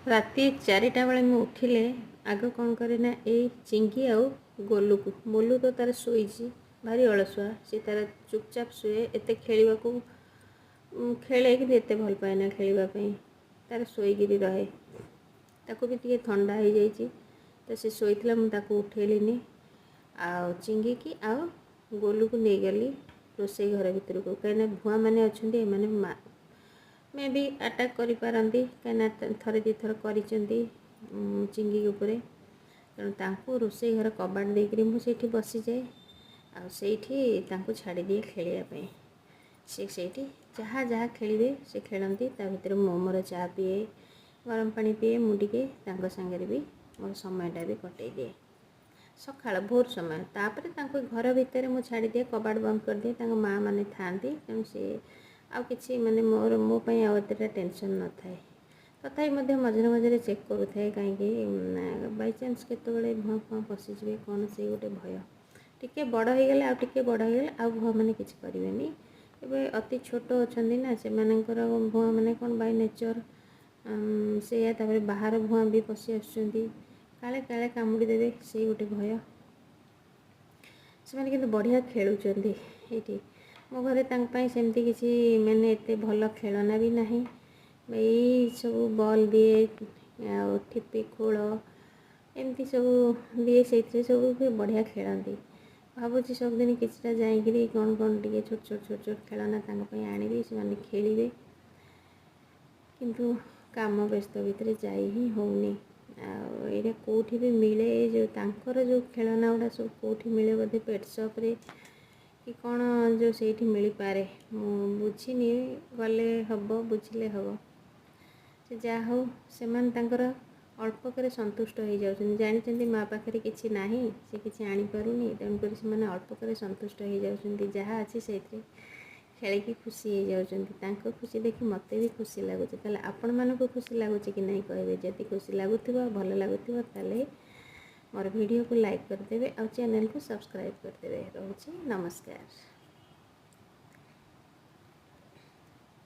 ରାତି 4ଟା ବେଳେ ମୁଁ ଉଠିଲେ ଆଗ କ'ଣ କରେ ନା, ଏଇ ଚିଙ୍ଗି ଆଉ ଗୋଲୁକୁ। ମୋଲୁ ତ ତାର ଶୋଇଛି, ଭାରି ଅଳସୁଆ, ସେ ତାର ଚୁପଚାପ ଶୁଏ। ଏତେ ଖେଳିବାକୁ ଖେଳେ କିନ୍ତୁ ଏତେ ଭଲ ପାଏ ନା ଖେଳିବା ପାଇଁ, ତାର ଶୋଇକିରି ରହେ। ତାକୁ ବି ଟିକେ ଥଣ୍ଡା ହେଇଯାଇଛି ତ ସେ ଶୋଇଥିଲା, ମୁଁ ତାକୁ ଉଠେଇଲିନି। ଆଉ ଚିଙ୍ଗିକି ଆଉ ଗୋଲୁକୁ ନେଇଗଲି ରୋଷେଇ ଘର ଭିତରକୁ, କାହିଁକିନା ଭୁଆମାନେ ଅଛନ୍ତି, ଏମାନେ ମେ ବି ଆଟାକ୍ କରିପାରନ୍ତି, କାହିଁକିନା ଥରେ ଦୁଇଥର କରିଛନ୍ତି ଚିଙ୍ଗି ଉପରେ। ତେଣୁ ତାଙ୍କୁ ରୋଷେଇ ଘର କବାଟ ଦେଇକରି ମୁଁ ସେଇଠି ବସିଯାଏ ଆଉ ସେଇଠି ତାଙ୍କୁ ଛାଡ଼ିଦିଏ ଖେଳିବା ପାଇଁ। ସେ ସେଇଠି ଯାହା ଯାହା ଖେଳିବେ ସେ ଖେଳନ୍ତି। ତା ଭିତରେ ମୁଁ ମୋର ଚା ପିଏ, ଗରମ ପାଣି ପିଏ, ମୁଁ ଟିକେ ତାଙ୍କ ସାଙ୍ଗରେ ବି ମୋର ସମୟଟା ବି କଟେଇ ଦିଏ ସକାଳ ଭୋର ସମୟ। ତାପରେ ତାଙ୍କୁ ଘର ଭିତରେ ମୁଁ ଛାଡ଼ିଦିଏ, କବାଟ ବନ୍ଦ କରିଦିଏ। ତାଙ୍କ ମାଆ ମାନେ ଥାଆନ୍ତି, ତେଣୁ ସେ ଆଉ କିଛି ମାନେ ମୋର ମୋ ପାଇଁ ଆଉ ଏତେଟା ଟେନସନ୍ ନଥାଏ। ତଥାପି ମଧ୍ୟ ମଝିରେ ମଝିରେ ଚେକ୍ କରୁଥାଏ, କାହିଁକି ବାଇଚାନ୍ସ କେତେବେଳେ ଭୁଆଁ ଫୁଆଁ ପଶିଯିବେ କ'ଣ, ସେଇ ଗୋଟେ ଭୟ। ଟିକେ ବଡ଼ ହେଇଗଲେ, ଆଉ ଟିକେ ବଡ଼ ହେଇଗଲେ ଆଉ ଭୁଆଁମାନେ କିଛି କରିବେନି। ଏବେ ଅତି ଛୋଟ ଅଛନ୍ତି ନା, ସେମାନଙ୍କର ଭୁଆଁମାନେ କ'ଣ ବାଇ ନେଚର୍ ସେଇଆ। ତାପରେ ବାହାର ଭୁଆଁ ବି ପଶି ଆସୁଛନ୍ତି, କାଳେ କାଳେ କାମୁଡ଼ି ଦେବେ, ସେଇ ଗୋଟେ ଭୟ। ସେମାନେ କିନ୍ତୁ ବଢ଼ିଆ ଖେଳୁଛନ୍ତି ଏଇଠି। ମୋ ଘରେ ତାଙ୍କ ପାଇଁ ସେମିତି କିଛି ମାନେ ଏତେ ଭଲ ଖେଳନା ବି ନାହିଁ। ଏଇ ସବୁ ବଲ୍ ଦିଏ ଆଉ ଠିପି ଖୋଳ ଏମିତି ସବୁ ଦିଏ, ସେଇଥିରେ ସବୁ ବି ବଢ଼ିଆ ଖେଳନ୍ତି। ଭାବୁଛି ସବୁଦିନ କିଛିଟା ଯାଇକିରି କ'ଣ କ'ଣ ଟିକେ ଛୋଟ ଛୋଟ ଛୋଟ ଛୋଟ ଖେଳନା ତାଙ୍କ ପାଇଁ ଆଣିବି, ସେମାନେ ଖେଳିବେ। କିନ୍ତୁ କାମ ବ୍ୟସ୍ତ ଭିତରେ ଯାଇ ହିଁ ହେଉନି। ଆଉ ଏଇଟା କେଉଁଠି ବି ମିଳେ, ଏ ଯେଉଁ ତାଙ୍କର ଯେଉଁ ଖେଳନା ଗୁଡ଼ା ସବୁ କେଉଁଠି ମିଳେ, ବୋଧେ ପେଟ୍ ସପ୍ରେ କି କ'ଣ ଯେଉଁ ସେଇଠି ମିଳିପାରେ, ମୁଁ ବୁଝିନି, ଗଲେ ହେବ, ବୁଝିଲେ ହେବ। ସେ ଯାହା ହଉ, ସେମାନେ ତାଙ୍କର ଅଳ୍ପକରେ ସନ୍ତୁଷ୍ଟ ହେଇଯାଉଛନ୍ତି। ଜାଣିଛନ୍ତି ମା ପାଖରେ କିଛି ନାହିଁ, ସେ କିଛି ଆଣିପାରୁନି, ତେଣୁକରି ସେମାନେ ଅଳ୍ପକରେ ସନ୍ତୁଷ୍ଟ ହେଇଯାଉଛନ୍ତି। ଯାହା ଅଛି ସେଇଥିରେ ଖେଳିକି ଖୁସି ହେଇଯାଉଛନ୍ତି। ତାଙ୍କ ଖୁସି ଦେଖି ମୋତେ ବି ଖୁସି ଲାଗୁଛି। ତାହେଲେ ଆପଣମାନଙ୍କୁ ଖୁସି ଲାଗୁଛି କି ନାହିଁ କହିବେ। ଯଦି ଖୁସି ଲାଗୁଥିବ, ଭଲ ଲାଗୁଥିବ, ତାହେଲେ ମୋର ଭିଡ଼ିଓକୁ ଲାଇକ୍ କରିଦେବେ ଆଉ ଚ୍ୟାନେଲକୁ ସବସ୍କ୍ରାଇବ୍ କରିଦେବେ। ରହୁଛି, ନମସ୍କାର।